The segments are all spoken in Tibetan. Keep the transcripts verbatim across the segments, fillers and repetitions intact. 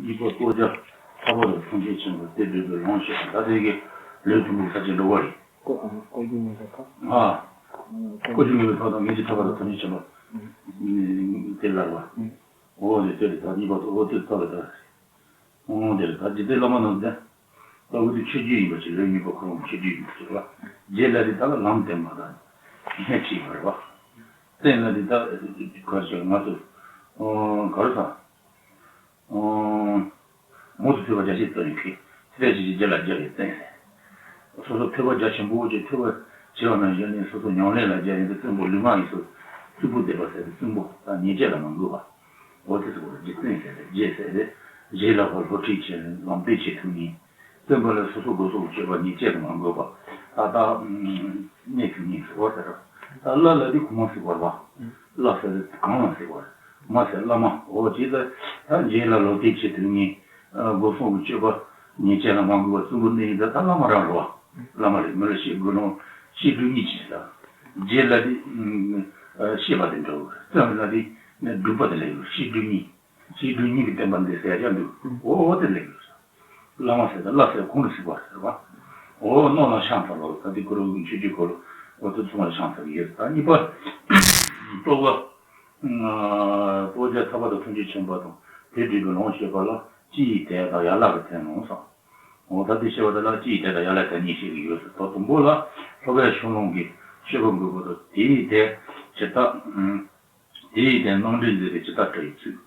གཉིས་པ་ལྟོ་བརྒྱ་ཐར་པ་དང་ཐམས་ཅད་མཁྱེན་པ་སྟེ། བགྲོད་པའི་ལམ་བཤད་པ། ད་དེ་གི་ལེའུ་ཐུང་ངུ་ས་བཅད་འགྲོ་བ་རེད། ཀོ་ཨ་ཀོ་རྒྱུ་ངེས་པའི་ཐོག་ཨ་ཀོ་རྒྱུ་ངེས་པའི་ཐོག་དང་ངེས་ཀྱི་ཐར་པ་དང་ཐམས་ཅད་མཁྱེན་པ་དེ་ལ་བ། འོ་དེ་དེ་རེད། ད་གཉིས་པ་ལྟོ་འོ་དེ་ལྟ་བ་ད། འོ་དེ་རེད། ད་འཇིག་རྟེན་བླ་མ་རྣམས་ཀྱང་ལྟ་བུ་དེ་ཆོས་བརྒྱུད་ཡིན་པ་ཞིག་ལེའུ་གཉིས་པ་ཁོ་རང་ཆོས་བརྒྱུད་ཡིན་པ་ཞིག་རེད་བ། རྗེས་ལ་དེ་ད་ལ་ལམ་བསྟན་པ་དང་སྣེ་ཁྲིད་པ་རེད་བ། བསྟན་ལ་དེ་ད་ག་རེ་ཟེར། ང་ཚོ་ག་རེ་ཟེར། མུ་སྟེགས་ཐོས་པ་རྒྱ་ཆེར་བརྩོན་ཡོད་མཁན། ཚེ་རབས་ཀྱི་རྗེས་ལ་རྒྱལ་བའི་བསྟན། སོ་སོ་ཐོས་པ་རྒྱ་ཆེན་པོ་ཅིག་ཐོས་པ་བྱས་པ་ན་གཞི་ནས་སོ་སོ་ཉམས་ལེན་ལ་རྒྱལ་ཡིན་ཏེ། བཙུན་པོ་ལུས་ངག་ཡིད་གསུམ་གཙུག་ཕུད་བསྡད་པ་ཟེར་ཏེ། བཙུན་པོ་ད་ཉེས་བྱས་ལ་མ་འགོད་པ། འོ་དེ་ཚོ་རྗེ་བཙུན་ཟེར་ཏེ། རྗེ་ཟེར་ཏེ་རྗེ་ལ་ཕར་སློབ་ཁྲིད་བྱས་ནས་ལམ་སྟོན་བྱེད་ཐུབ་མཁན། བཙུན་པ་ལ་སོ་སོ་སྒོ་སོགས་སྤྱོད་པ་ཉེས་བྱས་ལ་མ་འགོད་པ། ད་ལྟ་གནས་ཐུབ་མཁན་ཟེར་བ་ཟེར། ད་བླ་ལ་དེ་གོང་མ་ཟེར་བ་རེད་བ། བླ་ཟེར་དེ་གང་ལ་ཟེར་བ་རེད། མ་ཟེར་བླ་མ། འོ་ཅེས་ད་ད་རྗེ་ལ་སློབ་དེབ་བྱེད་ཐུབ་མཁན། སྒོ་སོགས་ཀྱི་སྤྱོད་པ་ཉེས་བྱས་ལ་མ་འགོད་པ་བཙུན་པོ་གནས་ཡིན་ད། ད་བླ་མ་རང་རེད་བ། བླ་མ་རེད། མི་ལ་བཤད་དགོས་ནོ། བཤད་སྒྲུབ་གཉིས་ཀྱིས་ད། རྗེ་ལ་དེ་བཤད་པ་དེ་འདྲ་བོ། བཙུན་ལ་དེ་སྒྲུབ་པ་དེ་ལ་ཡོད། བཤད་སྒྲུབ་གཉིས། བཤད་སྒྲུབ་གཉིས་ཀྱི་བསྟན་པ་འདི་ཟེར་ཡ་འདུག་འོ་འོ་དེ་ལ་ཡོད། བླ་མ་ཟེར་ད་བླ་ཟེར་གོང་དུ་ཟེར་བ་ཟེར་བ། འོ་ནོར་ལ་ཤང་ཚ་ལོ། ད་དེ་ཁོ་རང་ཆོས་བརྒྱུད་ཁོ་ལོ། འོ་དེ་ཚོ་ལ་ཤང་ཚ་གི་ཡོད། ད་གཉིས་པ་ལྟོ་བ། ལྟོ་བརྒྱ་ཐར་པ་དང་ཐམས་ཅད་མཁྱེན་པ་དང་། དེ་བགྲོད་པའི་ལམ་བཤད་པ་ལ་སྤྱི་ཡི་དོན་དང་ཡན་ལག་གི་དོན་ནོ་གསུངས། འོ་ད་དེ་བཤད་པ་དེ་ལ་སྤྱི་ཡི་དོན་དང་ཡན་ལག་དོན་གཉིས་བཤད་ཀྱི་ཡོད་ཟེར། ད་དང་པོ་ལ་ལྷོ་པའི་ཤོ་ལོ་ཀའི་བཤད་པ་འགོད་པ་དང་། དེ་ཡི་དོན་ཇི་ལྟར། དེ་ཡི་དོན་རྣམ་འགྲེལ་མཛད་པའི་ཇི་ལྟར་བཀྲ་ཡི་ཚུལ།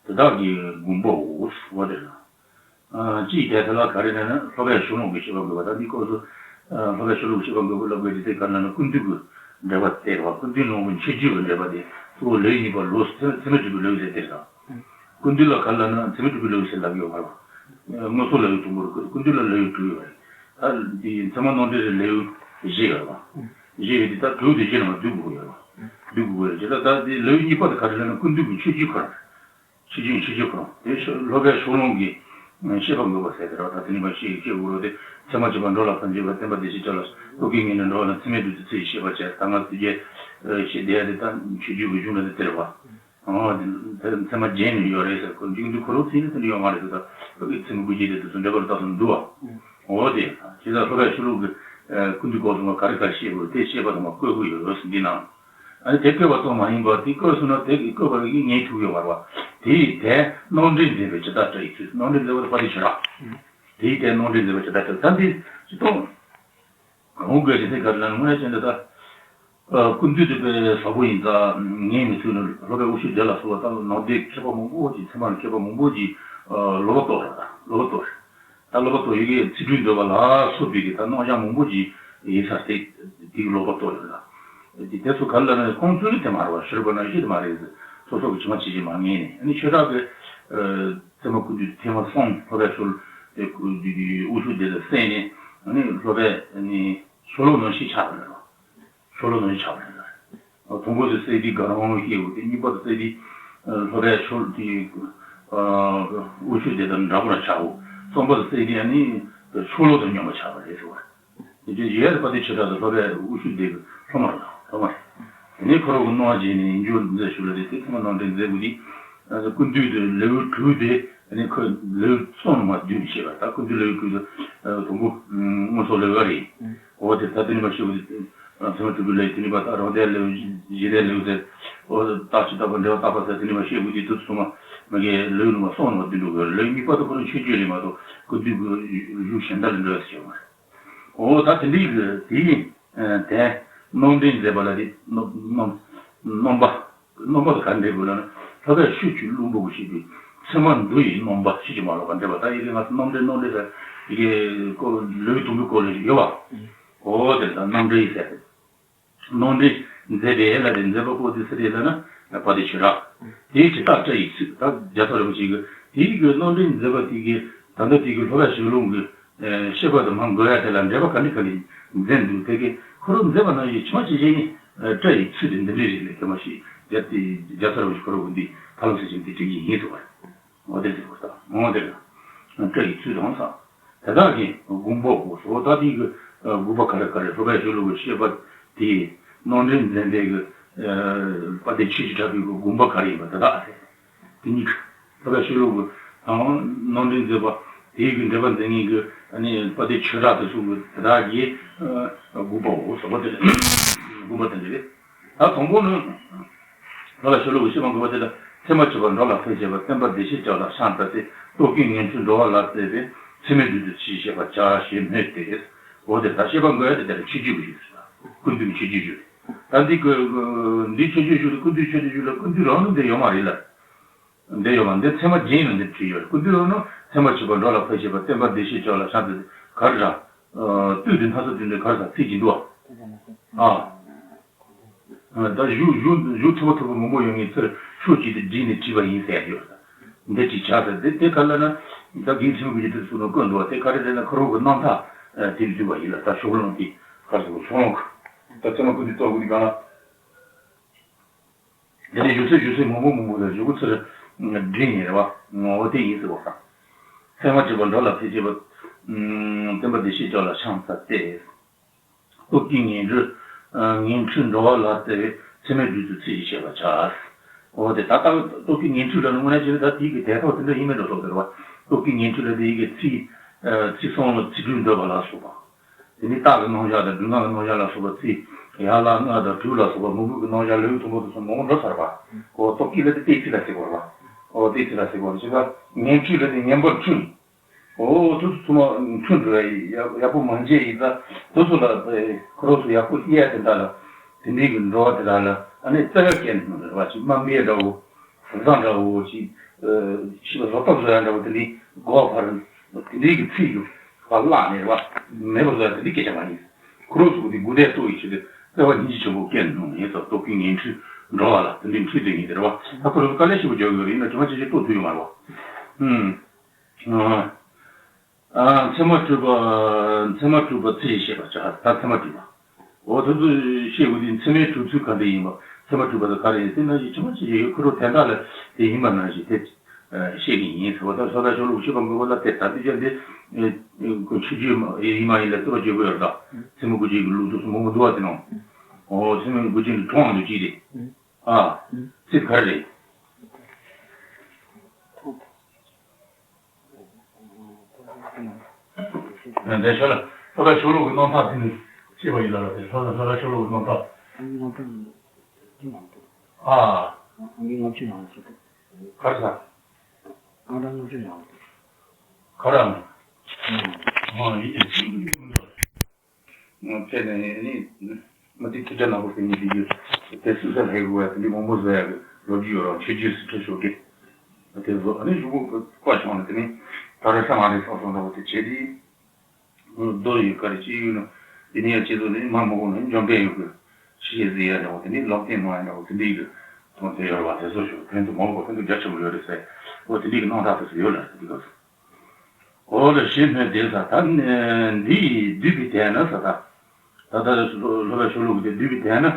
དེ་དག་གི་དགོངས་པའོ་ཟེར་བ་དེ་ལ། ཨ་སྤྱི་ཡི་དོན་དེ་ལ་ག་རེ་ཟེར་ན། ལྷོ་པའི་ཤོ་ལོ་ཀའི་བཤད་པ་འགོད་པ། ད་འདི་སྐབས་སུ་ཨ་ལྷོ་པའི་ཤོ་ལོ་ཀའི་བཤད་པ་འགོད་པ་ལབ་དགོས་དེ། དེ་ག་རེ་ལབ་ན་ཀུན་བཏུས་ཀྱི་འགྲེལ་པ་དེ་རེད་བ། ཀུན་བཏུས་ནང་གི་མཆོད་བརྗོད་ཀྱི་འགྲེལ་པ་དེ་གཙོ་བོ་ལེའུ་གཉིས་པ་ལོ་ཟེར། ཚད་མའི་སྒྲུབ་པའི་ལེའུ་ཟེར་དེ་རེད། ཀུན་བཏུས་ལ་ག་རེ་ལབ་ན་ཚད་མའི་སྒྲུབ་པའི་ལེའུ་ཟེར་ལབ་ཀྱི་ཡོད་རེད་བ། མངོན་སུམ་ལེའུ་དང་པོ་རེད། ཀུན་བཏུས་ལ་ལེའུ་དྲུག་ཡོད་རེད། ད་འདི་ཚད་མ་རྣམ་འགྲེལ་ལེའུ་བཞི་ཡོད་རེད་བ། བཞི་ཡོད་དེ་ད་དྲུག་དེ་གཞི་ནས་མར་བསྡུ་དགོས་ཡོད་རེད་བ། བསྡུ་དགོས་ཡོད་རེད། ད་ད་འདི་ལེའུ་གཉིས་པ་དེ་ག་རེ་ལབ་ན་ཀུན་བཏུས་ཀྱི་མཆོད་བརྗོད་ཁོ་རང་། ཆོས་བརྒྱུད་ཆོས་བརྒྱུད་ཁོ་རང་དེ་ཤོ་ལྷོ་པའི་ཤོ་ལོ་ཀའི་བཤད་པ་འགོད་པ་ཟེར་དེ་རེད་བ། ད་དེ་ནི་མ་ཤེས་ཤེས་དགོས་རེད་དེ། ཚད་མ་སྤྱོད་པ་འགྲོ་ལ་ཕན་འབྱེད་པ། བསྟན་པ་བདེ་གཤེགས་ལྕགས་ལ་སོགས་ཀྱི་ངོས་ནས་འགྲོ་བ་ལ་ཚད་མའི་སྒྲུབ་ཚུལ་ཡི་བཤད་པ་བྱས། ད་ང་ཚོས་རྗེས་བཤད་བསྡད་ཡ་དེ་ད་མཆོད་བརྗོད་ཀྱི་གཞུང་ལ་དེ་དེ་རེད་བ། ཨོ་དེ་ཚད་མ་རྒྱན་ནས་ཡོད་རེད་ཟེར། ཁོ་མཇུག་འདུག་ཁོ་རང་ཚིག་ནི་དེ་འདྲ་ཡོད་མ་རེད་ཟེར། ད་ལྷོ་ཀའི་ཚད་མ་དགུ་བརྒྱད་དེ་དེ་ཚོ་འགྲེལ་པར་བཏགས་སུ་འདུག་བ། ཨོ་དེ་ཇི་ལྟར་ལྷོ་པའི་ཤོ་ལོ་ཀའི་ཀུན་བཏུས་སྐོར་གསུམ་པ་ག་རེ་ག་རེ་བཤད་དགོས་དེ་བཤད་པ་དང་མ་བཀོད་དགོས་ཡོད་རེད་ཟེར། འདི་ནང་ཨ་ནི་དེ་བཀོད་པ་ཙམ་མ་ཡིན་པར་དེ་བཀོད་སོང་ན་དེ་གི་བཀོད་པ་གི་ངེས་ཐུབ་ཡོད་མ་རེད་བ། དེ་ཡི་དོན་རྣམ་འགྲེལ་མཛད་པའི་ཇི་ལྟར་བཀྲ་ཡི་ཚུལ། རྣམ་འགྲེལ་མཛད་པ་དེ་དཔལ་ལྡན་ཁྱོད་རང་། དེ་ཡི་དོན་རྣམ་འགྲེལ་མཛད་པའི་ཇི་ལྟར་བཀྲ། ད་འདི་ཇི་ལྟར་གང་དགོས་རེད་དེ་ག་རེ་ལབ་ན། དངོས་གནས་བྱས་ན་ད་ཀུན་བཏུས་དེ་དཔེ་ཟབ་པོ་ཡིན་ཙང་ངས་མི་ཐུབ་ན། ལྷོ་པའི་དབུ་ཞྭ་སྡེ་ལ་སོགས་པ་ད་ནང་པའི་མཁས་པ་མང་པོ་ཅིག་ཚད་མ་ལ་མཁས་པ་མང་པོ་ཅིག་ལོག་པ་རྟོགས་རེད། ད་ལོག་པ་རྟོགས་རེད། ད་ལོག་པ་རྟོགས་ཡི་གེ་ཚིག་འབྲུ་འདོད་པ་ལ་སོགས་པའི་གི་ད་རྣམ་གཞག་མང་པོ་ཅིག་ཡིན་ས་དེ་དེ་གི་ལོག་པ་རྟོགས་ཡོད་ལ། དེ་དེ་ཚོ་ག་རེ་ལབ་ན་ཁོང་ཚོའི་དེ་མ་རེད་བ། ཤེས་རབ་ནང་བཞིན་དེ་མ་རེད། སོ་སོ་གི་ཇི་མ་ཇི་བཞིན་མ་ངེས་ནས། ཨ་ནི་ཆོས་གྲགས་ཀྱི་ཚད་མ་ཀུན་བཏུས་ཐེངས་མ་གསུམ་ལྷོ་པའི་ཤོ་ལོ་ཀའི་དབུ་ཞྭ་སྡེ་ལ་གསན་ནས། ཨ་ནི་ལྷོ་པའི་ཨ་ནི་ཤོ་ལོ་ཀ་ནང་བཞིན་ཆགས་པ་རེད་བ། ཤོ་ལོ་ཀ་ནང་བཞིན་ཆགས་པ་རེད། དང་པོ་དེ་གསེར་ཁྲི་དགའ་ལྡན་དབང་ལུང་བཤད་དགོས་དེ། གཉིས་པ་དེ་གསེར་ཁྲི་ལྷོ་པའི་ཤོ་ལོ་ཀའི་དབུ་ཞྭ་སྡེ་དང་འདྲ་པོ་རང་ཆགས་འོ། གསུམ་པ་དེ་གསེར་ཁྲི་ཨ་ནི་ཤོ་ལོ་ཀ་དང་སྙོམས་པ་ཆགས་པ་རེད་ཟེར་བ། དེ་ཡས་དཔལ་ལྡན་ཆོས་གྲགས་དེ་ལྷོ་པའི་དབུ་ཞྭ་སྡེ་གི་སློབ་མ་རེད། སློབ་མ་རེད། དེ་ནས་ཁོ་རང་གི་སྣང་བ་བྱས་ནས་ཡིན་རྒྱུ་མཛད་ཞུ་ལ་དེ་དེ་ཚང་མ་ནང་འདྲེན་མཛད་དགོས་དེ། ཀུན་བཏུས་དེ་ལེའུ་དྲུག་དེ་ཨ་ནི་ཁོས་ལེའུ་གསུམ་ནང་མར་བསྡུས་ནས་བཤད་པ། ད་ཀུན་བཏུས་ལེའུ་དྲུག་དེ་དང་པོ་མངོན་སུམ་ལེའུ་རེད། འོ་དེ་ད་དེ་ནས་མར་བཤད་དགོས་དེ། ཚད་མ་དྲུག་པའི་ལེའུ། དེ་ནས་མར་ད་རང་སྡེ་ལེའུ། གཞི་སྡེ་ལེའུ་ཟེར། འོ་རྟགས་ཆོས་བརྟག་པ། འགྲེལ་པ་བརྟག་པ་ཟེར། དེ་ནས་མར་བཤད་དགོས་དེ་དུས་སོ་མ་མ་གི་ལེའུ་ནང་མར་གསུམ་ནང་མར་བསྡུས་འགྲོ་དགོས། ལེའུ་གཉིས་པ་དེ་ཁོ་རང་མཆོད་བརྗོད་རེད་མ་གཏོགས་ཀུན་བཏུས་ཀྱི་གཞུང་གཞན་དག་ལ་འགྲོ་ཡ་ཞིག་ཡོད་མ་རེད། འོ་ད་དེ་འདྲའི་གི་དེ་ཡི་དོན་རྣམ་འགྲེལ་མཛད་པ་ལ་དེ་རྣམ་རྣམ་རྣམ་པ། རྣམ་པ་དེ་ག་འགྲེལ་དགོས་ལབ་ན། ལྷོ་པའི་ཤུགས་ཀྱིས་བླུན་པོ་གི་ཤེས་པའི་ཚད་མ་འདུ་ཡི་རྣམ་པ་ཤེས་ཀྱི་མ་ལོག་པ་འགྲེལ་བ། ད་ཡི་གེ་ང་ཚོ་རྣམ་འགྲེལ་རྣམ་འགྲེལ་ཟེར་ཡི་གེ་ཀོ་ལེའུ་དང་པོའི་སྐོར་ལ་ཡོད་པ། འོ་དེ་ད་རྣམ་འགྲེལ་ཡིན་ཟེར། རྣམ་འགྲེལ་མཛད་པའི་ལ་དེ་མཛད་པ་པོ་དེ་སུ་རེད་ལབ་ན་དཔལ་ལྡན་ཆོས་གྲགས། དེའི་ཇི་ལྟར་བཀྲ་ཡི་ཚུལ། ད་རྒྱལ་ཚབ་རིན་པོ་ཆེ་གི་དེའི་གི་རྣམ་འགྲེལ་མཛད་པ་དེ་གི་ད་ལྟ་དེ་གི་ལྷོ་པའི་ཤུགས་ལུང་གི་བཤད་པ་དེ་མར་འགོད་ཡ་དེ་ལ་འགྲེལ་པ་ག་འདྲ་ག་འདྲ་མཛད་འདུག་དེ་གི་ཁོ་རང་མཛད་པ་ནང་བཞིན་ཇི་མ་ཇི་བཞིན་ནི་བཀྲ་ཡི་ཚུལ་དེ་འདི་འདྲ་རེད་ལབ་གི་མ་ཤེས། རྒྱལ་ཚབ་རིན་པོ་ཆེ་ཁོ་རང་གི་འདི་ཕ་ལམ་སེ་ཆེན་དེ་དྲན་གྱི་ཡིན་ཟེར་བ་རེད། འོ་དེ་ཟེར་བ་དང་། འོ་དེ་རེད། བཀྲ་ཡི་ཚུལ་དང་ས། དེ་དག་གི་དགོངས་པ་པོ་སོ། ད་དེ་གི་དགོངས་པ་ག་རེ་ག་རེ། ལྷོ་པའི་ཤུགས་ལུང་གི་བཤད་པ་དེ་རྣམ་འགྲེལ་མཛད་པའི་གི་དཔལ་ལྡན་ཆོས་ཀྱི་གྲགས་པའི་གི་དགོངས་པ་ག་རེ་ཡིན་པ་དེ་དག་ཨ་ཟེར། དེ་གཉིས་ཀ་ལྷོ་པའི་ཤུགས་ལུང་གི་ དང་ནང་འདྲེན་མཛད་པ་དེའི་གི་འགྲེལ་པ་མཛད་མཁན་གྱི་ཨ་ནི་དཔལ་ལྡན་ཆོས་གྲགས་དེ་ཚོ་གི་དེ་དག་གི་དགོངས་པའོ་ཟེར་བ་དེ་རེད། དགོངས་པ་དེ་འདྲ་རེད། ད་དང་པོ་ནི། ལ་ལ་ཤོ་ལོ་ཀའི་བཤད་པ་དགོས་པ་དེ་ལ་ཚད་མ་སྤྱོད་པ་འགྲོ་ལ་ཕན་བྱེད་པ་བསྟན་པ་བདེ་གཤེགས་སྐྱབས་ལ་ཕྱག་འཚལ་ཏེ། རྟོག་གེའི་ངན་འཁྲུལ་འགྲོ་བ་ལ་སྟེར་བའི་མཚན་མའི་བདུད་རྩི་ཞེས་བྱ་ཞེས་སྨོས་ཏེ། འོ་དེ་ད་བཤད་པ་དགོས་ཡ་དེ་དེ་ལ་མཆོད་བརྗོད་ཀྱི་ཞུ་ཟེར། ཀུན་འདུས་ཀྱི་མཆོད་བརྗོད་ཞུ། ད་འདི་ཀུན་འདུས་མཆོད་བརྗོད་ཞུ་ལ་ཀུན་འདུས་མཆོད་བརྗོད་ཞུ་ལ་ཀུན་འདུས་རང་དུ་འདི་ཡོད་མ་རེད་ལ། འདི་ཡོད་མ་འདི་ཚད་མ་རྒྱན་ནང་འདི་བྲིས་ཡོད་རེད། ཀུན་འདུས་རང་ནང་ཚད་མ་སྤྱོད་པ་འགྲོ་ལ་ཕན་བྱེད་པ་བསྟན་པ་བདེ་གཤེགས་སྐྱབས་ལ་ཕྱག་འཚལ་ཏེ་ག་རེ་ར། ཨ། བསྟོད་དེ་སྣ་ཚོགས་བསྟོད་འདི་ག་རེ་ཟ་ཚིག་ཅིག་འདུག་ཨ། ཨ། ད་གཞུག་གཞུག་གཞུག་ཐུབ་པ་ཐུབ་པ་མང་པོ་ཡོང་ངེས་ཚུལ་ཕྱོགས་གཅིག་ཏུ་བསྒྲིལ་ནས་བྲིས་པ་ཡིན་ཟེར་ཡོད། འདི་ཅིག་ཆགས་ཟེར་འདི་དེ་ག་ལ་ན། ད་དགེ་ཚུལ་གྱི་ཡུལ་དུ་སོང་ན་བཀོད་འདུག་དེ་ག་རེ་རེད་ན་ཁོ་རང་གི་རྣམ་ཐར་དེ་བྲིས་པ་ཡིན་ལ། ད་ཕྱོགས་ལྷུང་གི་ག་རེ་ཟེར་ཕྱོགས་ལྷུང་གི་ད་ཚད་མ་ཀུན་འདུས་རྟོགས་དགོས་དེ་ག་ལ། དེ་ནས་བཞུགས་ཚུལ་བཞུགས་ཚུལ་མང་པོ་མང་པོ་ལ་བཞུགས་ཚུལ་བསྒྲིལ་ནས་རེད་བ། འོ་དེ་ཡིན་ཟེར་བ་དང་། ཚད་མ་སྤྱོད་པ་འགྲོ་ལ་ཕན་བྱེད་པ། བསྟན་པ་བདེ་གཤེགས་སྐྱབས་ལ་ཕྱག་འཚལ་ཏེ། རྟོག་གེའི་ངན་འཁྲུལ། ངན་འཁྲུལ་འགྲོ་བ་ལ་སྟེར་བའི་མཚན་མའི་བདུད་རྩི་ཚིག་བཞི་བྱས་པ་བྱ། འོ་དེ་ད་ལྟ་རྟོག་གེའི་ངན་འཁྲུལ་ལ་ནི་དངོས་གནས་བྱས་ན་ད་དེའི་གི་དེ་ཐོག་དེ་འདྲ་ཡིན་མིན་འགྲོ་སོགས་ཟེར་བ། རྟོག་གེའི་ངན་འཁྲུལ་ལ་དེའི་གི་ཚིག་ཚིག་གསུམ་ལ་ཚིག་དྲུག་འདོད་པ་ལ་སོགས་པ། དེ་ནས་རྟགས་ཀྱི་རྣམ་གཞག་དང་སྒྲུབ་ངག་གི་རྣམ་གཞག་ལ་སོགས་པ་ཚིག་ཡན་ལག་ལྔ་དང་དྲུག་ལ་སོགས་པ་མང་པོ་གི་རྣམ་གཞག་ལེའུ་དང་པོ་དེ་ཚོ་མང་པོ་འགྲོ་ཚར་བ། འོ་རྟོག་གེ་ལ་དེ་གཏན་ཚིགས་ལ་ཟེར་བ་རེད་བ། འོ་གཏན་ཚིགས་ལ་ཟེར་བ་རེད། བྱས་ཙང་ངན་འཁྲུལ་ལ་དེ་ངན་པར་འཁྲུལ། འོ་དེ་ཚོ་ཚང་མ་འཁྲུལ་འགྲོ་ཡ་ཡག་ཡག་པོ་མ་མཇལ་ཡིན་ཙང་དེ་ཚོ་ལ་ཁོ་རང་ཚོ་ཡག་པོ་ཤེས་ཡ་དེ་འདྲ་ལ་དེ་འདྲའི་གི་འགྲོ་བ་དེ་དག་ལ་ཨ་ནི་རྩ་བའི་སྐད་ནི་རེད་བ། ཅིག་དམའ་འབེབས་འདྲ་བོ། བཟང་འདྲ་བོ་ཅིག་ཤི་བ་བཟོ་ལྟ་བཟོ་ཡ་འདྲ་བོ་དེ་འདྲའི་གོ་བ་འཕར་དེ་འདྲའི་གི་ཚིག་གི་བ་བརླག་ནས་རེད་བ། མེད་པ་བཟོ་ཡ་དེ་འདྲའི་སྐད་ཆ་མ་ཡིན། ཁོ་རང་ཚོ་གི་དེ་དགུ་ལྡན་རྟོགས་ཡི་ཆེད་དུ་རྩ་བ་སྙིང་རྗེ་ཆེན་པོ་སྐད་ནང་ཡིན་ཙང་རྟོག་གེའི་ངན་འཁྲུལ་འགྲོ་བ་ལ་དེ་འདྲའི་འཁྲུལ་དེ་ཡིན་དེ་རེད་བ། ད་ཁོ་རང་ཚོ་དཀའ་ལས་ཞེ་པོ་རྒྱག་གི་ཡོད་རེད། ཡིན་ན་ཇི་མ་ཇི་བཞིན་རྟོགས་ཐུབ་ཡོད་མ་རེད་བ། ཨུམ། ཨ། ཚད་མ་གྲུབ་པ། ཚད་མ་གྲུབ་པ་ཚིག་བཞི་བྱས་པ་བྱ། ད་ཚད་མ་གྲུབ་པ། འོ་དེ་ཚོ་བཤད་དགོས་དུས་ཚད་མའི་གྲུབ་ཚུལ་ག་འདྲ་ཡིན་པ། ཚད་མ་གྲུབ་པ་དེ་ག་རེ་ཡིན་ཟེར་ན་ཅི་མ་ཅི་ཡོད་ཁོ་རང་དོན་དག་ལ་དེ་ཡིན་པ་ནང་བཞིན་དེ་བཤད་ཀྱི་ཡིན་ཟེར་བ་དང་། ས་དང་ཤོ་ལོ་ཀ་བཤད་པ་དགོས་པ་ལ་དེ་ད་དུས་ཀྱང་དེ་ཆོས་བརྒྱུད་ཡིན་མ་ཡིན་ལ་རྩོད་པ་བརྗོད་དགོས་ཡོད་ད། ཚད་མ་དགུ་ཅན་གྱི་ལུགས་སྲོལ་མང་པོ་འདུག་བ་དེ་ནང་། འོ་ཚད་མ་དགུ་ཅན་གྱི་གྲོང་དུ་ཅི་རེད། ཨ། ཚིག་ག་རེ་རེད། འདས་ཤོ་ལ་ལྷོ་ཁ་ཤོ་ལོ་གི་རྣམ་ཐར་དེ་ནི་ཤེས་པ་ཡིན་ལ་ལ་དེ་ལྷོ་ལྷོ་ཁ་ཤོ་ལོ་གི་རྣམ་ཐར། ཨ་ནི་རྣམ་ཐར་དེ་མང་པོ། ཨ། ཨ་ནི་ལྔ་བཅུ་ནང་ཚུད་དེ། ག་རེ་ཟ། ཨ་ད་ལྔ་བཅུ་ནང་དེ། ག་རེ་ཨ་ནི། ཨ་ཡིན་ཡིན་ཚིག་གི་མི་འདུག་དེ་ནས་ནི་མ་ཏི་ཐུབ་བསྟན་ནག་པོ་ཟེར་མཁན་དེ་གིས་དེ་སུ་ས་ལྷའི་གུ་བ་དེ་འདྲའི་མང་པོ་བཟོ་ཡག་གི་ལོ་རྒྱུས་ཡོད་ར། ཆོས་རྗེ་སི་ཁྲི་ཞོགས་ཀྱི་དེ་བཟོ། ཨ་ནི་གཞུག་གུ་བཀའ་བྱུང་ནས་དེ་ནི་ད་རེས་ས་མ་རེད་སོང་སོང་འདྲ་བོ་དེ་བྱས་ཏེ་རྡོ་ཡི་ག་རེ་ཅི་ཡོད་ན་དེ་ནི་ཡང་ཁྱེད་ཚོ་ནི་མ་མ་གོ་ན་འཇོན་པའི་ཡོད་གི་ཤི་ཡི་ཟི་ཡ་འདྲ་བོ་དེ་ནི་ལོག་སྟེ་མ་ཡ་འདྲ་བོ་དེ་འདྲའི་གི་དོན་དེ་ཡོད་ར་བ། དེ་ཚོ་ཞུ་ཕན་ཚུན་མང་པོ་ཕན་ཚུན་རྒྱ་ཆེན་པོ་ཡོད་རེད་ཟེར། འོ་དེ་འདྲའི་གི་རྣམ་ཐར་དེ་ཚོ་ཡོད་ལ་དེ་ག་འོ་ལ་ཞེས་སྨོས་ཏེ་ས། ད་འདི་ཡི་བསྡུས་པའི་དོན་ནི་ས། ད་ད་ལྟ་ལྷོ་པའི་ཤོ་ལོ་ཀ་དེ་བསྡུས་པའི་དོན་ནི།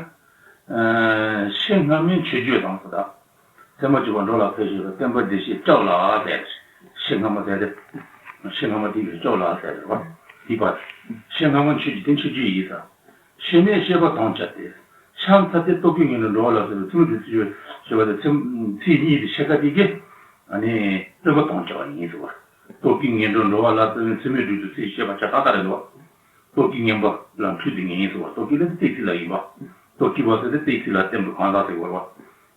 ཕྱེད་སྔ་མའི་མཆོད་བརྗོད་དང་ས། ད་ཚད་མ་སྤྱོད་པ་འགྲོ་ལ་ཕན་བྱེད་པ་བསྟན་པ་བདེ་གཤེགས་སྐྱབས་ལ་ཟེར། ཕྱེད་སྔ་མ་ཟེར་ཏེ། ཕྱེད་སྔ་མ་དེ་གི་སྐྱབས་ལ་ཟེར་བ། དེ་པ། ཕྱེད་སྔ་མ་མཆོད་བརྗོད་དེ་མཆོད་བརྗོད་ཡིན་ས། ཕྱེད་སྨད་བཤད་པ་དམ་བཅའ་སྟེ། ཕྱག་འཚལ་ཏེ་རྟོག་གེའི་ངན་འཁྲུལ་འགྲོ་བ་ལ་སྟེར་བའི་མཚན་མའི་བདུད་རྩི་ཞེས་པ་དེ་ཚིག་གཉིས་དེ་ཕྱེད་ཀ་དེ་གིས་ཨ་ནི་སྟོན་པ་དམ་བཅའ་བ་ཡིན་ཟེར་བ། རྟོག་གེའི་ངན་འཁྲུལ་འགྲོ་བ་ལ་སྟེར་བའི་མཚན་མའི་བདུད་རྩི་ཞེས་པ་ཆ་ཏག་ཏག་རེད་འདུག་རྟོག་གེ་ངན་པ་ལ་འཁྲུལ་དེ་ངན་ཡིན་ཟེར་བ། རྟོག་གེ་ལ་དེ་གཏན་ཚིགས་ལ་ཡིན་པ། རྟོག་གེ་བ་ཟེར་དེ་གཏན་ཚིགས་ལ་བརྟེན་པའི་གང་ཟག་ཟེར་བ་རེད་བ།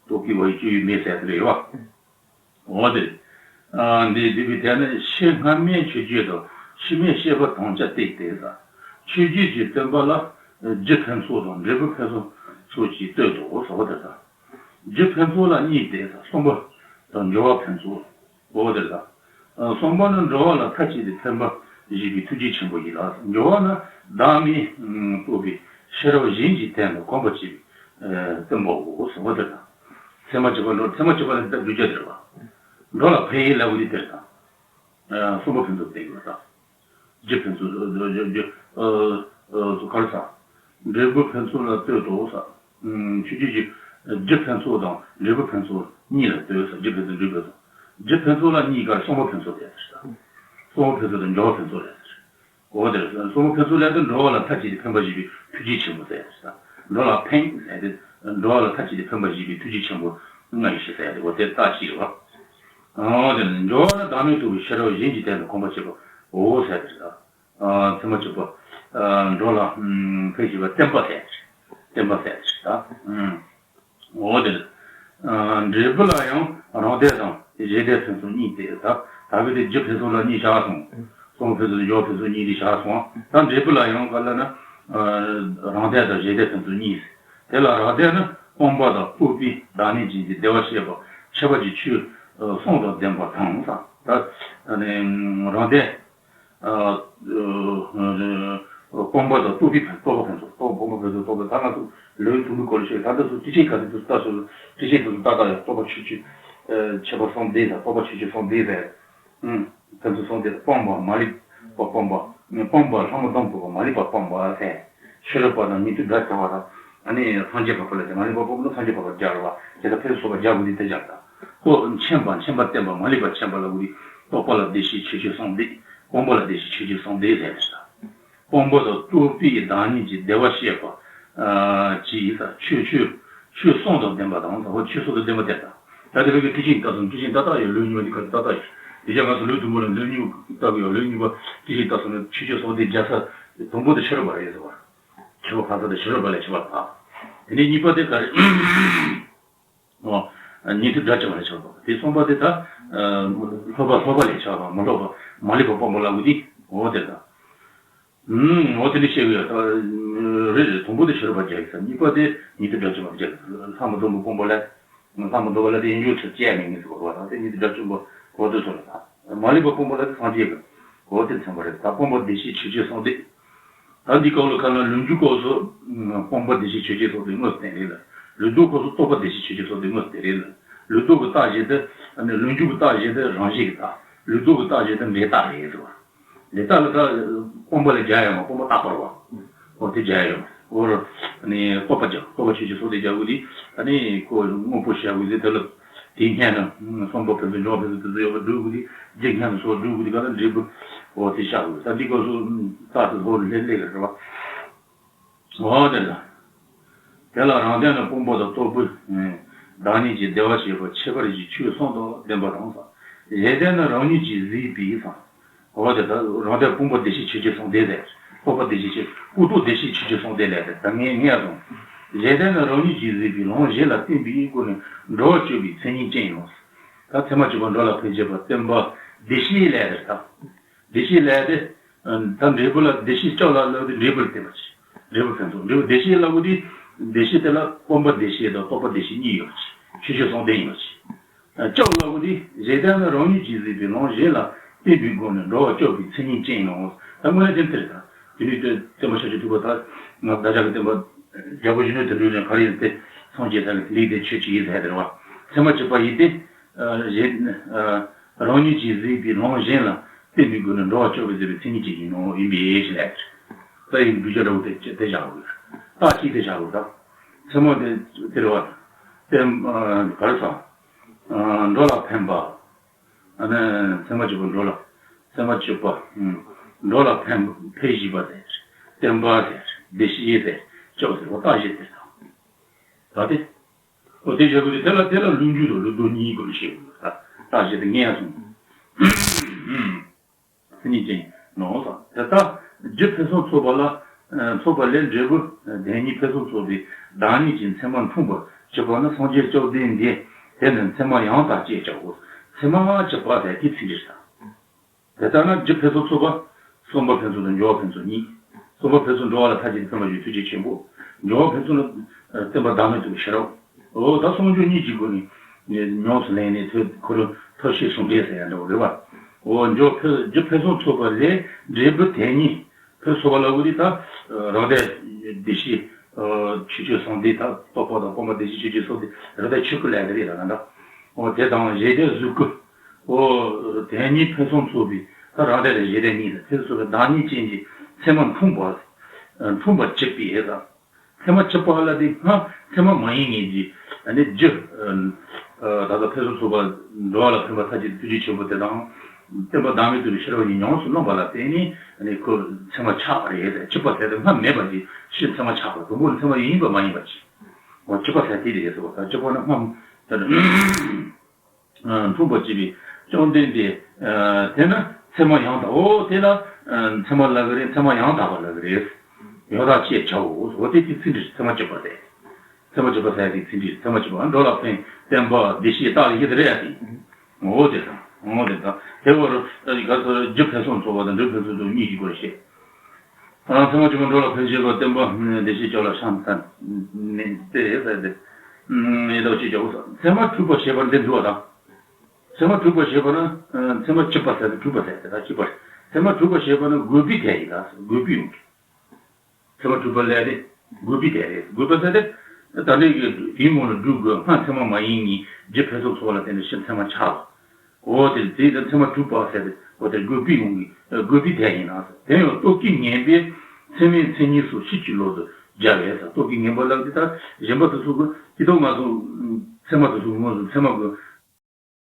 རྟོག་གེ་བ་ཡི་སྤྱོད་ཡུལ་མེད་ཟེར་དེ་འདྲ་ཡོད་བ། འོ་དེ། ཨ་འདི་འདི་བའི་དེ་ནི་ཕྱེད་སྔ་མའི་མཆོད་བརྗོད་དང་ཕྱེད་སྨད་བཤད་པ་དམ་བཅའ་སྟེ་སྟེ་ས། མཆོད་བརྗོད་ཀྱི་སྟོན་པ་ལ་རྒྱུ་ཕུན་ཚོགས་དང་འབྲས་བུ་ཕུན་ཚོགས་སོགས་ཀྱིས་བསྟོད་དོ་ཟེར་བ་དེ་ས། རྒྱུ་ཕུན་ཚོགས་ལ་གཉིས་ཏེ་ས། གསུམ་པ་དང་འབྱོར་བ་ཕུན་ཚོགས། འོ་དེ་ས། གསུམ་པ་ནི་འགྲོ་བ་ལ་མཐའ་གཅིག་ཏུ་ཕན་པ་བཞེས་པའི་ཐུགས་རྗེ་ཆེན་པོ་ཡིན་ལ། འབྱོར་བ་ནི་བདག་མེད་རྟོགས་པའི་ཤེས་རབ་གཞན་གྱི་དོན་ལ་གོམས་པར་བྱེད་པའི་སྟོན་པའོ་ཟེར་བ་དེ་དང་། ཚད་མ་སྤྱོད་པ་འགྲོ། ཚད་མ་སྤྱོད་པ་ལ་བསྡུ་བྱ་དེ་རེད་བ། འགྲོ་ལ་ཕན་ཡིན་ལབ་པ་དེ་དེ་དང་། གསུམ་པ་ཕུན་ཚོགས་སྟེ་ཡོད་ས། རྒྱུ་ཕུན་ཚོགས་རྒྱུ་རྒྱུ་ག་རེ་ས། འབྲས་བུ་ཕུན་ཚོགས་ལ་ལྟོས་དོ་ས། ཆོས་བརྒྱུད་ཀྱི་རྒྱུ་ཕུན་ཚོགས་དང་འབྲས་བུ་ཕུན་ཚོགས་གཉིས་ལ་ལྟོས་ས། རྒྱུ་ཕུན་ཚོགས་འབྲས་བུ་ཕུན་ཚོགས། རྒྱུ་ཕུན་ཚོགས་ལ་གཉིས་ཀར་གསུམ་པ་ཕུན་ཚོགས་ལས་ཟེར་ས། གསུམ་པ་ཕུན་ཚོགས་དང་འབྱོར་བ་ཕུན་ཚོགས་ལས་ཟེར། འོ་དེར་གསུམ་པ་ཕུན་ཚོགས་ལས་དེ་འགྲོ་བ་ལ་མཐའ་གཅིག་ཏུ་ཕན་པ་བཞེས་པའི་ཐུགས་རྗེ་ཆེན་པོ་ཟེར་ས། འགྲོ་ལ་ཕན་ཟེར་ཏེ་འགྲོ་བ་ལ་མཐའ་གཅིག་ཏུ་ཕན་པ་བཞེས་པའི་ཐུགས་རྗེ་ཆེན་པོ་ལྔ་ཡི་ཞེས་ཟེར་ཏེ་འོ་དེ་རྟགས་གཅིག་རེད་བ། འོ་དེ་ནི་འགྲོ་བ་ན་བདག་མེད་རྟོགས་པའི་ཤེས་རབ་གཞན་གྱི་དོན་དུ་གོམས་པར་བྱེད་པ། འོ་ཟེར་དེ་རེད་ད། མཚན་མ་གཅིག་པ། འགྲོ་ལ་ཕན་བྱེད་པ་བརྟན་པ་ཟེར། བརྟན་པ་ཟེར་དེ་རེད་ད། འོ་དེ་ནི། འབྲས་བུ་ལ་ཡང་རང་སྡེ་དང་གཞན་སྡེ་ཕུན་སུམ་གཉིས་ཏེ། ད་ད་གི་དེ་རྒྱུ་ཕུན་སུམ་ལ་གཉིས་བྱ་སོང་། གསུམ་ཕུན་སུམ་འཇོག་ཕུན་སུམ་གཉིས་ཏེ་བྱ་སོང་། ད་འབྲས་བུ་ལ་ཡང་ག་ལ་ན། རང་སྡེ་དང་གཞན་སྡེ་ཕུན་སུམ་གཉིས། དེ་ལ་རང་སྡེ་ནི་སྤངས་པ་དང་རྟོགས་པའི་བདག་ཉིད་ཅན་གྱི་བདེ་བར་གཤེགས་པ་ཁྱད་པར་གྱི་ཆོས་གསུམ་དང་ལྡན་པ་དང་། ད་རང་སྡེ། སྤངས་པ་དང་རྟོགས་པའི་ཕན། རྟོགས་པ་ཕན་ཚུན། རྟོགས། སྤངས་པ་ཕན་ཚུན་རྟོགས་པ། ད་ང་ཚོ་ལེའུ་དང་པོའི་སྐོར་ལ་བཤད། ད་འདི་ཚོ་དྲི་ཆེན་ག་ཚོད་དུ་ལྟ་སོང་། དྲི་ཆེན་དུ་ལྟ་ལྟ་ཡང་རྟོགས་པ་ཆོས་ཅན། ཁྱད་པར་གསུམ་ལྡན་དང་། རྟོགས་པ་ཆོས་ཅན་གསུམ་ལྡན་ཟེར། ཕན་ཚུན་གསུམ་ལྡན། སྤངས་པ་མ་ལུས་པ་སྤངས་པ། སྤངས་པ་ལྷག་མ་སྡོམ་པ་མ་ལུས་པ་སྤངས་པ་ཟེར། ཤེས་རབ་པ་དང་ཉན་ཐོས་དགྲ་བཅོམ་པ་དང་། ཨ་ནི་སངས་རྒྱས་འཕགས་པ་ལ་བྱ། མ་ལུས་པ་སྤངས་པ་ན་སངས་རྒྱས་འཕགས་པ་སྦྱར་བ་དེ་དང་ཕན་ཚུན་སོགས་པ་སྦྱར་དགོས་དུས་དེ་སྦྱར་ད། རྟོགས། མཁྱེན་པ། མཁྱེན་པ་བསྟན་པ་མ་ལུས་པ་མཁྱེན་པ་ལ་གོ་དུས་རྟོགས་པ་ལ་བདེ་གཤེགས་ཆོས་ཅན་གསུམ་ལྡན། སྤངས་པ་ལ་བདེ་གཤེགས་ཆོས་ཅན་གསུམ་ལྡན་ཟེར་ད། སྤངས་པ་དང་རྟོགས་པའི་བདག་ཉིད་ཀྱི་བདེ་བར་གཤེགས་པ། ཨ་ཅི་ཡིན་ཟེར། ཆོས་ཆོས་ཆོས་གསུམ་དང་ལྡན་པ་དང་། ད་ཆོས་གསུམ་དང་ལྡན་པ་དེ་ལྟ། ད་དེ་བས་ཀྱི་དྲི་ཆེན་ལྟ་སོང་། དྲི་ཆེན་ཏག་ཏག་ཡོད། ལེའུ་གཉིས་པ་འདི་ག་ཏག་ཏག་ཡོད། དེ་རྒྱ་ང་ཚོ་ལེའུ་དང་པོ་ལ་ལེའུ་གཉིས་པ་ལྟ་གི་ཡོད། ལེའུ་གཉིས་པ་དྲི་ཆེན་ལྟ་སོང་ན་ཆོས་ཆོས་གསུམ་དེ་རྒྱལ་ས་དང་པོ་དེ་ཤེས་རབ་པ་རེད་ཟེར་བ། ཁྱད་པར་འཕགས་ས་དེ་ཤེས་རབ་པ་ལས་ཁྱད་པར་འཕགས། དེ་ནས་གཉིས་པ་དེ་ག་རེ། འོ། ཉན་ཐོས་དགྲ་བཅོམ་པ་ལས་ཁྱད་པར་འཕགས། དེ་གསུམ་པ་དེ་ད་སློབ་པ་སློབ་པ་ལས་ཁྱད་པར་འཕགས། མ་སློབ་པ་མ་ལུས་པ་སྤངས་པ་ལ་གོ་དུས། འོ་དེ་ད། ཨུམ། འོ་དེ་འདྲ་བཤད་གི་ཡོད། ད་རེད་རེད། དང་པོ་དེ་ཤེས་རབ་པ་རྒྱལ་གི་ས། གཉིས་པ་དེ་ཉན་ཐོས་དགྲ་བཅོམ་པ་རྒྱལ་གི་ས། ལྷག་མ་སྡོམ་པ་སྤངས་པ་ལ། ལྷག་མ་སྡོམ་པ་ལ་དེ་ཡིན་རྒྱུ་ཚུལ་བཅས་མིན་ངེས་སུ་གོ་བ་དང་། དེ་ཉན་ཐོས་དགྲ་བཅོམ་པ་གོ་དུས་སོང་ལ། ད་མ་ལུས་པ་སྤངས་པ་ལ་དེ་སངས་རྒྱས་གི། འོ་དེ་མཚན་པ་རེད། ད་སྤངས་པ་བདེ་གཤེགས་ཆོས་ཅན་གསུམ་ལྡན། ད་འདི་སྐབས་ལ་ཁ་ན་ལུགས་འབྱུང་སྐབས་སུ་སྤངས་པ་བདེ་གཤེགས་ཆོས་ཅན་གསུམ་ལྡན་དངོས་སུ་བསྟན་རེད་ལ། ལུགས་ལྡོག་སྐབས་སུ་རྟོགས་པ་བདེ་གཤེགས་ཆོས་ཅན་གསུམ་ལྡན་དངོས་སུ་བསྟན་རེད་ལ། ལུགས་ལྡོག་གི་རྟགས་བཞིན་དུ། ཨ་ནི་ལུགས་འབྱུང་གི་རྟགས་བཞིན་དུ་རང་བཞིན་གྱི་རྟགས། ལུགས་ལྡོག་གི་རྟགས་བཞིན་དུ་འབྲས་རྟགས་རེད་ཟེར་བ། འབྲས་རྟགས་ལ་ད་སྤངས་པ་ལ་སྦྱར་ཡོད་མ། སྤངས་པ་རྟག་པར་བ། འོ་དེ་སྦྱར་ཡོད་མ། འོ་ར། ཨ་ནི་རྟོགས་པ་སྦྱར། རྟོགས་པ་ཆོས་ཅན་གསུམ་ལྡན་སྦྱར་དགོས་དུས། ཨ་ནི་ཁོ་དངོས་པོ་བཞག་དགོས་དུས། དེ་ལ་དེའི་སྔོན་ན་སྤངས་པ་ཕན་ཚུན་འཇོག་ཕན་ཚུན་དེ་ཚོ་ཡོད་པ་སྒྲུབ་དགོས་དུས། རྒྱུ་སྔོན་ནས་སོགས་སྒྲུབ་དགོས་དུས་ག་ལ་འབྲས་བུ། འོ་དེ་བཞག་དགོས། ད་འདི་སྐབས་སུ་རྟགས་དེ་ལྷོ་ལྷེ་ལྷེ་གི་རེད་བ། འོ་དེ་ལ། དེ་ལ་རང་སྡེ་ནི་སྤངས་པ་དང་རྟོགས་པའི་བདག་ཉིད་ཀྱི་བདེ་བར་གཤེགས་པ་ཁྱད་པར་གྱི་ཆོས་གསུམ་དང་ལྡན་པ་དང་། གཞན་སྡེ་ནི་རང་ཉིད་ཀྱིས་གཟིགས་པའི་ས། འོ་དེ་ལྟར་རང་སྡེ་སྤངས་པ་བདེ་གཤེགས་ཆོས་ཅན་གསུམ་ལྡན་ཟེར། རྟོགས་པ་བདེ་གཤེགས་ཆོས། སྤངས་རྟོགས་བདེ་གཤེགས་ཆོས་ཅན་གསུམ་ལྡན་ལས་དེ་ད་ངས་ངས་སོང་། གཞན་སྡེ་ནི་རང་ཉིད་ཀྱིས་གཟིགས་པའི་ལམ་གཞན་ལ་བརྟེན་པའི་སྒོ་ནས་འགྲོ་བ་གཅོད་པའི་མཚན་ཉིད་ཅན་ཡིན་ནོ། ད་མཚན་མ་གཅིག་པ་འགྲོ་ལ་ཕན་བྱེད་པ་བརྟན་པ་བདེ་གཤེགས་ལས་དེ་ད། བདེ་གཤེགས་ལས་དེ། ད་འབྲས་བུ་ལ་བདེ་གཤེགས་སྐྱབས་ལ་སླེབས་དུས་འབྲས་བུ་ལ་བརྟེན་པ་ཅིག་འབྲས་བུ་ཕན་ཚུན། འབྲས་བུ་བདེ་གཤེགས་ལ་གོ་དུས། བདེ་གཤེགས་དེ་ལ་སྤངས་པ་བདེ་གཤེགས་དང་རྟོགས་པ་བདེ་གཤེགས་གཉིས་ཡོད་པ་ཅིག་ཆོས་ཅན་གསུམ་ལྡན་ཡོད་པ་ཅིག་སྐྱབས་ལ་གོ་དུས། གཞན་སྡེ་ནི་རང་ཉིད་ཀྱིས་གཟིགས་པའི་ལམ་གཞན་ལ་བརྟེན་པའི་སྒོ་ནས་འགྲོ་བ་གཅོད་པའི་མཚན་ཉིད་ཅན་ཡིན་ནོ། ད་དངོས་གནས་དེ་དེ་རེད་ད། དེ་ནས་བསྟན་པ་ཤཱཀྱ་ཐུབ་པ་ད་ང་བདག་ཅག་གི་བསྟན་པ་རྒྱལ་པོ་གཞོན་ནུ་དོན་གྲུབ་ནས་ག་རེ་ཡིན་ཏེ། སངས་རྒྱས་ས་ལ་ལེགས་ལྡན་ཆོས་ཅན་ཡིན་ཟེར་དེ་རེད་བ། མཚན་མ་གཅིག་པ་ཡིན་ཏེ། གཞན། རང་ཉིད་ཀྱིས་གཟིགས་པའི་ལམ་གཞན་ལ་བརྟེན་པའི་སྒོ་ནས་འགྲོ་བ་གཅོད་པའི་ཟེར་བའི་མཚན་ཉིད་ཅན་ཡིན་ནོ། ཡིན་པའི་ཞེས་ལས། ད་ཡིན་འདུས་བྱས་འདྲ་བོ་དེ་དེ་བཞག་དགོས། རྟགས་གཅིག་དེ་བཞག་དགོས་ད། མཚན་མ་དེ་དེ་རེད་བ། དེ་ག་རེ་ཟ། འགྲོ་ལ་ཕན་པ། ཨ་ནི་མཚན་མ་གཅིག་པ་འགྲོ་ལ། མཚན་མ་གཅིག་པ། འགྲོ་ལ་ཕན་ཕན་བཞི་པ་ཟེར། བརྟན་པ་ཟེར། བདེ་གཤེགས་ཟེར། སྐྱོབ་ཟེར། འོ་རྟགས་བཞི་དེ་ཟ། ད་དེ། འོ་དེ་བྱ་དགོས་དེ། དེ་ལ་དེ་ལ་ལུགས་འབྱུང་དང་ལུགས་ལྡོག་གཉིས་སྒོ་ནས་བཤད་དགོས། ད་རྟགས་བཞི་དེ་ངས་སོང་། མཚན་ཉིད་ཅན་ནོ། དེ་ལྟར་རྒྱུ་ཕུན་སུམ་ཚོགས་པ་ལ། ཚོགས་པ་ལས་འབྲས་བུ་དེ་ཉིད་ཕུན་སུམ་ཚོགས་པའི་བདག་ཉིད་ཀྱི་མཚན་མ་འཁྲུངས་པར་བྱེད་པ་ནི་སངས་རྒྱས་སྐྱབས་ལྡན་འདས། དེ་ནི་མཚན་མ་ཡང་དག་ཅེས་བྱའོ། མཚན་མ་གཅིག་པ་ཟེར་དེའི་ཚིག་འགྲེལ་ཟེར། དེ་ལྟར་ན་རྒྱུ་ཕུན་སུམ་ཚོགས་པ། སྤངས་པ་ཕན་ཚུན་དང་འཇོག་པ་ཕན་ཚུན་གཉིས། སྤངས་པ་ཕན་ཚུན་འགྲོ་བ་ལ་མཐའ་གཅིག་ཏུ་སྟོན་པ་ཡི་ཐུགས་རྗེ་ཆེན་པོ། འཇོག་པ་ཕན་ཚུན་ནི་བསྟན་པ་བདག་མེད་རྟོགས་པའི་ཤེས་རབ། འོ་ད་གསུང་སྦྱོར་གཉིས་ཀྱི་སྒོ་ནས་ཉམས་སུ་ལེན་ནས་ཐོས། ཁོ་རང་ཐོས་བཤད་ཟུང་འབྲེལ་ཟེར་ཡ་འདྲ་བོ་རེད་བ། འོ་འཇོག་ཕུན། རྒྱུ་ཕུན་སུམ་ཚོགས་པ་ལས་འབྲས་བུ་དེ་ཉིད་ཕུན་སུམ་ཚོགས་པ་ལ་གོ་དུས་ད་རང་སྡེ་བདེ་གཤེགས་ཆོས་ཅན་གསུམ་ལྡན། ད་རྟོགས་པ་དང་སྤངས་པ་བདེ་གཤེགས་ཆོས་ཅན་གསུམ་ལྡན་རང་སྡེ་ཆོས་སྐུ་ལས་དེ་རེད་ལ་ད། འོ་དེ་དང་གཞན་སྡེ་གཟུགས་སྐུ། འོ་དེ་ཉིད་ཕུན་སུམ་ཚོགས་པའི། ད་རང་སྡེ་དང་གཞན་སྡེ་གཉིས་ལ་ཕུན་སུམ་ཚོགས་པའི་བདག་ཉིད་ཅན་གྱི་མཚན་མ་འཁྲུངས་པ། འཁྲུངས་པར་བྱེད་པའི་ཨེ་ད། མཚན་མ་གཅིག་པ་ལ་དེ་སྔ་མཚན་མ་མ་ཡིན་ངེས་ཀྱི་ཨ་ནི་རྒྱུ། ད་ལྟ་ཕུན་སུམ་ཚོགས་པ་འགྲོ་བ་ལ་ཕན་པ་མཐའ་གཅིག་ཏུ་ཐུགས་རྗེ་ཆེན་པོ་དེ་དང་། བསྟན་པ་བདག་མེད་རྟོགས་པའི་ཤེས་རབ་གཉིས་ཉམས་སུ་བླངས་པ་ལ་བརྟེན་ནས་ཨ་ནི་ཁོ་མཚན་མ་ཆགས་པ་རེད་ཟེར། གཅིག་པ་ཟེར་དེ་སྔ་མེད་པ་ཅིག་ཕྱིས་མཚན་མ་ཆགས་པ། དང་པོ་ནི་མཚན་མ་ཡིན་པ་མ་ཡིན་པ་ཅིག་འོ་གཅིག་པ་ཟེར་དེ་རེད་ཟེར་བ་དང་། གཅིག་པ་ནི་སྔ། འཁྲུངས་པ་བྱེད་པའི་བཅོམ་ལྡན་འདས། དེ་ནི་ཚད་མ་ཡང་དག་འོ་དེ་ལ་ཚད་མ་ལབ་ཀྱི་རེད། ཚད་མ་ཡང་དག་པ་ལབ་ཀྱི་རེད། ཡང་དག་ཅེས་བྱའོ། འོ་དེ་དེ་ཚིག་འགྲེལ་ཚད་མ་བཅུ་པ་ཟེར། ཚད་མ་བཅུ་པ་ཟེར་དེ་ཚིག་འགྲེལ་ཚད་མ་བཅུ་པ། འགྲོ་ལ་ཕན་བསྟན་པ་བདེ་གཤེགས་རྟགས་ལ་བཞི་དེ་རེད་ཡ་དེ། འོ་དེ་དང་འོ་དེ་དང་དེ་བར་ག་ཚོད་རྒྱུ་ཕུན་སུམ་ཚོགས་པ་དང་འབྲས་ཕུན་སུམ་ཚོགས་གཉིས་ཀྱི་སྐོར་བཤད། ཚད་མ་བཅུ་པ་འགྲོ་ལ་ཕན་བྱེད་པ་བསྟན་པ་བདེ་གཤེགས་སྐྱོབ་ལ་ཕྱག་འཚལ་ནས་ཏེ་ཟེར་ཏེ། ཡི་དྭགས་ཅེས་བྱའོ། ཚད་མ་དྲུག་པ་ཞེས་པ་འདི་འདུལ་བ་དང་། ཚད་མ་དྲུག་པ་ཞེས་པ་ནི་ཚད་མ་བཅུ་པ་ཟེར་ཏེ་དྲུག་པ་ཟེར་ཏེ་ད་བཅུ་པ་རེད། ཚད་མ་དྲུག་པ་ཞེས་པ་ནི་དགོས་པའི་དོན་ཡིན་ལ་དགོས་པའི་ཡོང་གི། ཚད་མ་དྲུག་པ་ལས་ཏེ་དགོས་པའི་དོན་རེད། དགོས་པ་ཟེར་ཏེ་ད་ལྟའི་གི་དེའི་ངོ་ལ་སྒྲུབ་དགོས། སྔ་ཚད་མ་མ་ཡིན་གཉིས་རྒྱུ་ཕུན་སུམ་ཚོགས་ལ་བརྟེན་ནས་ཕྱི་ཚད་མ་ཆགས་པ། འོ་དེ་དེ་ཚད་མ་དྲུག་པ་ཟེར་ཏེ་འོ་དེ་དགོས་པའི་ཡོང་གི་དགོས་པའི་དོན་ཡིན་ན་དེ་ཡང་རྟོག་གེ་ངན་པས་ཚད་མའི་མཚན་ཉིད་སོགས་ཕྱིས་ཀྱི་ལོག་ཏུ་སྦྱར་བས་ཟེར། རྟོག་གེ་ངན་པ་ལབ་དེ་ད་གཞན་པ་དེ་ཚོ་གི་ཀྱི་ཏོ་ང་ཚོ་ཚད་མ་དེ་ཚོ་ངོས་སུ་ཚད་མ་གི་